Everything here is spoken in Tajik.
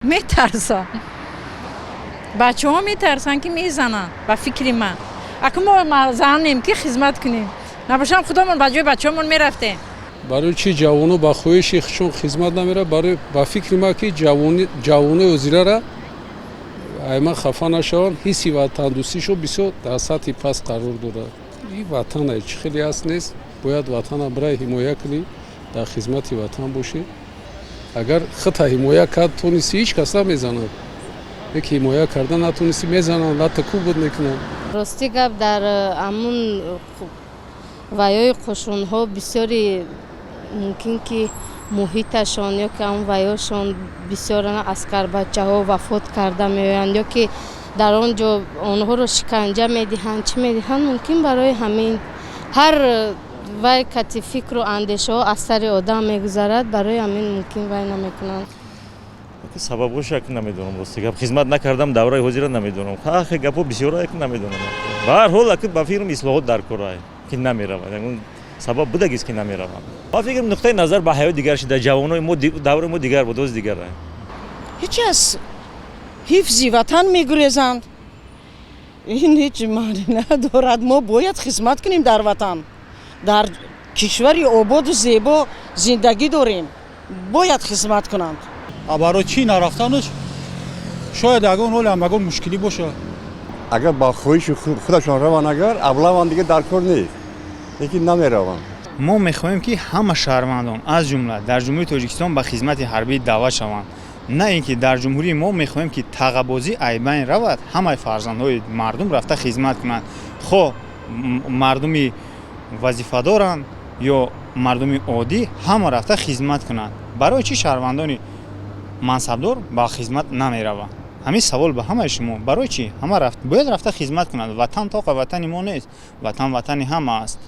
Метарсам, бачаҳо метарсанд, ки мезананд. Ба фикри ман, аку мо занем, ки хизмат кунем, набошам, худомон ба ҷои бачаҳомон мерафтем. Барои чӣ ҷавоно ба хоҳиши худшон хизмат намерад? Барои, ба фикри ман, ки ҷавонои ҳозирара, ай ман хафа нашаванд, ҳисси ватандӯстишон бисёр дар сатҳи паст қарор дорад. И ватана чӣ хеле аст, нест, бояд ватана бирай ҳимоя кунӣ, дар хизмати ватан бошӣ. Агар худта ҳимоя кард тонистӣ, ҳеҷ кас намезанад. Яке ҳимоя карда натонистӣ, мезананд, латта кӯбут мекунанд. Рости гап, дар ҳамун ваёи қушунҳо бисёри мумкин, ки муҳиташон ё ки ҳамун ваёшон, бисёр аскарбачаҳо вафот карда меоянд ё ки дар он ҷо онҳоро шиканҷа медиҳанд, чӣ медиҳанд. Мумкин, барои ҳамин ҳар вай кати фикру андешаҳо аз сари одам мегузарад, барои ҳамин мумкин вай намекунанд. Сабабҳоша намедонам, рости гап, хизмат накардам, давраи ҳозира намедонам. Хе, гапҳо бисёра, намедонам. Ба ҳар ҳол, ба фикрам, ислоҳот дар кора, ки намеравад. Сабаб будагист, ки намераванд. Ба фикрам, нуқтаи назар ба ҳаёт дигар шуда. Ҷавонои мо, давраи мо дигар буд, оз дигар. Ҳеҷ аз ҳифзи ватан мегурезанд. Ин ҳеҷ маъне надорад. Мо бояд хизмат кунем дар ватан, дар кишвари ободу зебо зиндагӣ дорем, бояд хизмат кунанд. Барои чӣ нарафтанаш, шояд ягон ҳоле, ягон мушкилӣ бошад. Агар ба хоҳиши худашон раванд, агар аблаванд, дига дар кор нест, лекин намераванд. Мо мехоҳем, ки ҳама шаҳрвандон, аз ҷумла дар Ҷумҳурии Тоҷикистон, ба хизмати ҳарбӣ даъват шаванд. На ин ки дар ҷумҳурии мо мехоҳем, ки тағабозӣ айбайн равад, ҳамаи фарзандҳои мардум рафта хизмат кунанд, хоҳ мардуми вазифадоранд ё мардуми оддӣ, ҳама рафта хизмат кунанд. Барои чӣ шаҳрвандони мансабдор ба хизмат намераванд? Ҳамин савол ба ҳамаи шумо: барои чӣ ҳама бояд рафта хизмат кунанд? Ватан тоқа ватани мо нест, ватан ватани ҳама аст.